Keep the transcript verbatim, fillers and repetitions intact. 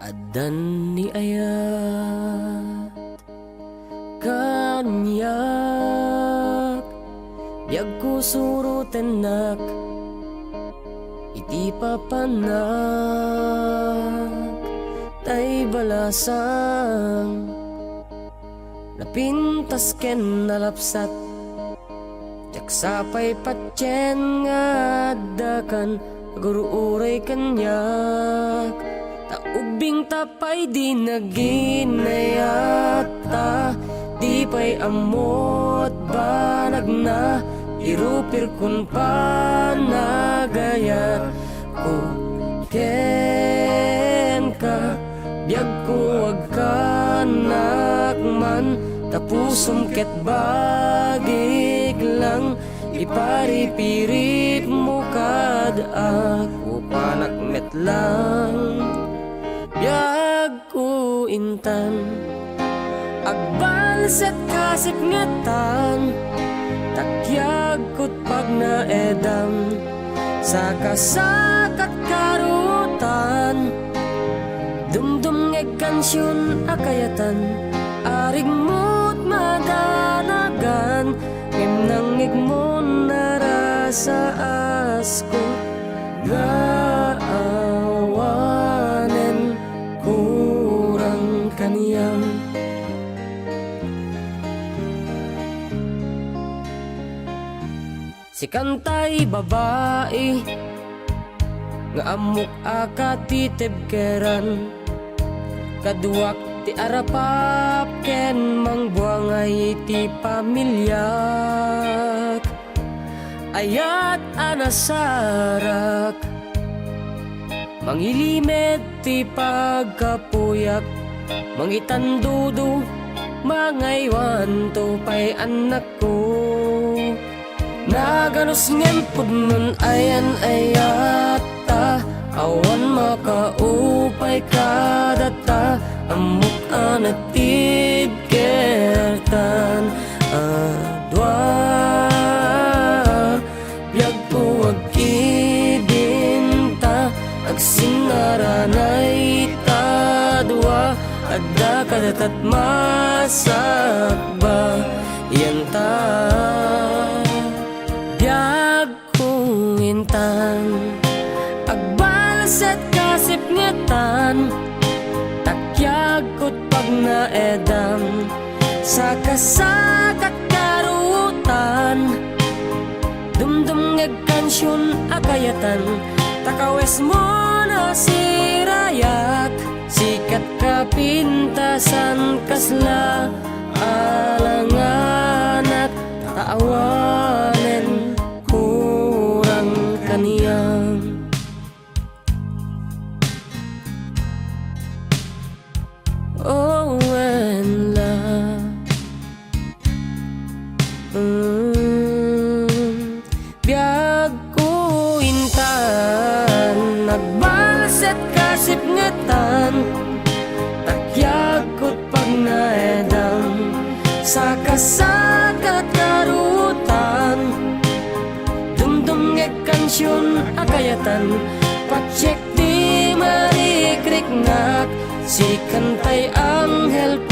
Addan ni ayat kaniak, biagko surotennak iti papanak tay balasang. Napintas ken nalapsat, diak sapay patien nga addakan agur-uray kaniak. Ta ubbing ta pay di naginayatta, di pay ammot banagna, irupirkon panagayat ko kenka, biagko agkanak man, ta pusom ket bagik lang, iparipiripmo kad ako, panak met lang, biagko intan. Agbalset kasipngetan, takyagkot pagnaedam, sakasakat karutan, dumdumngeg kansion a kayatan, arigmot madanagan, ngem nangngegmon narasaasko nga awanen kurang kaniam. Sikan tay babai nga ammok a katitibkeran, kaduak ti arapap ken mangbuangay ti pamiliak. Ayat a nasarak, mangilimed ti pagkapuyak, mangitandudo, mangaywanto pay annakko. Naganus ngem pudnon ayan-ayatta, awan makaupay kadata, ammok a natibkertan a dua. Biagko agkidinta, agsinnaranay ta dua, adda kadatat masakba, yanta biagko intan. Agbalset kasipngetan, takyagkot pagnaedam, sakasakat karutan, dumdumngeg kansion a kayatan, ta kawesmo nasirayak, sikat kapintasan kasla alanganak, ta awanen kurang kaniam. Oh, when love, mm, biagko intan, nagbalset kasipngetan, takyagkot pagnaedam, sakasakat karutan, dumdumngeg kansion a kayatan, patiek ti marikriknak, sikan tay anghel